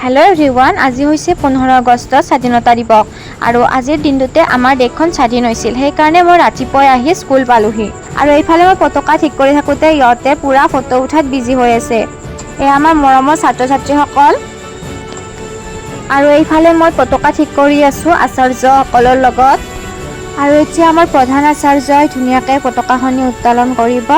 Hello' everyone, আজি হৈছে 15 আগষ্ট, স্বাধীনতা দিৱস আৰু আজিৰ দিনটোতে আমাৰ দেশখন স্বাধীন হৈছিল। সেইকাৰণে মই ৰাতিপুৱাই আহি স্কুল পালোহি আৰু এইফালে মই পতাকা ঠিক কৰি থাকোঁতে ইহঁতে পূৰা ফটো উঠাত বিজি হৈ আছে। এয়া আমাৰ মৰমৰ ছাত্ৰ ছাত্ৰীসকল আৰু এইফালে মই পতাকা ঠিক কৰি আছোঁ আচাৰ্যসকলৰ লগত। আৰু এতিয়া আমাৰ প্ৰধান আচাৰ্যই ধুনীয়াকৈ পতাকাখনি উত্তোলন কৰিব।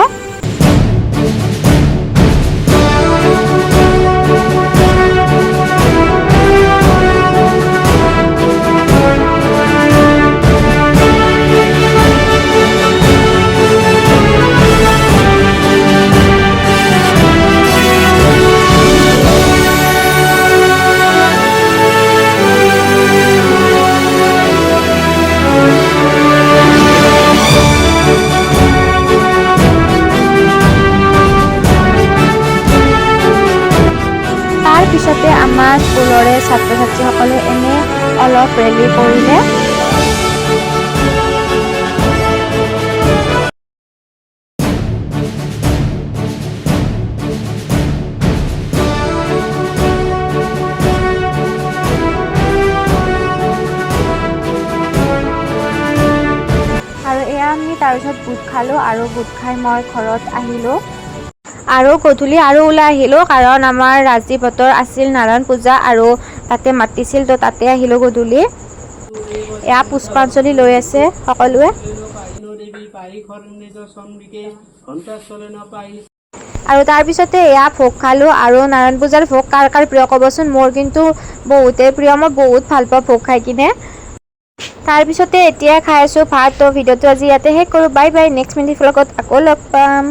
তাৰপিছতে আমাৰ স্কুলৰে ছাত্ৰ ছাত্ৰীসকলে এনে অলপ ৰেলী কৰিলে। আৰু এয়া আমি তাৰপিছত বুট খালোঁ আৰু বুট খাই মই ঘৰত আহিলোঁ আৰু গধূলি আৰু ওলাই আহিলোঁ, কাৰণ আমাৰ ৰাজদ্বীপহঁতৰ আছিল নাৰায়ণ পূজা আৰু তাতে মাতিছিল, তো তাতে আহিলোঁ গধূলি। এয়া পুষ্পাঞ্জলি লৈ আছে সকলোৱে। আৰু তাৰপিছতে এয়া ভোগ খালোঁ। আৰু নাৰায়ণ পূজাৰ ভোগ কাৰ কাৰ প্ৰিয় ক'বচোন? মোৰ কিন্তু বহুতেই প্ৰিয়, মই বহুত ভাল পাওঁ ভোগ খাই কিনে। তাৰপিছতে এতিয়া খাই আছোঁ ভাত। তো ভিডিঅ'টো আজি ইয়াতে শেষ কৰোঁ। বাই বাই, নেক্সট মিনি ভ্লগত আকৌ লগ পাম।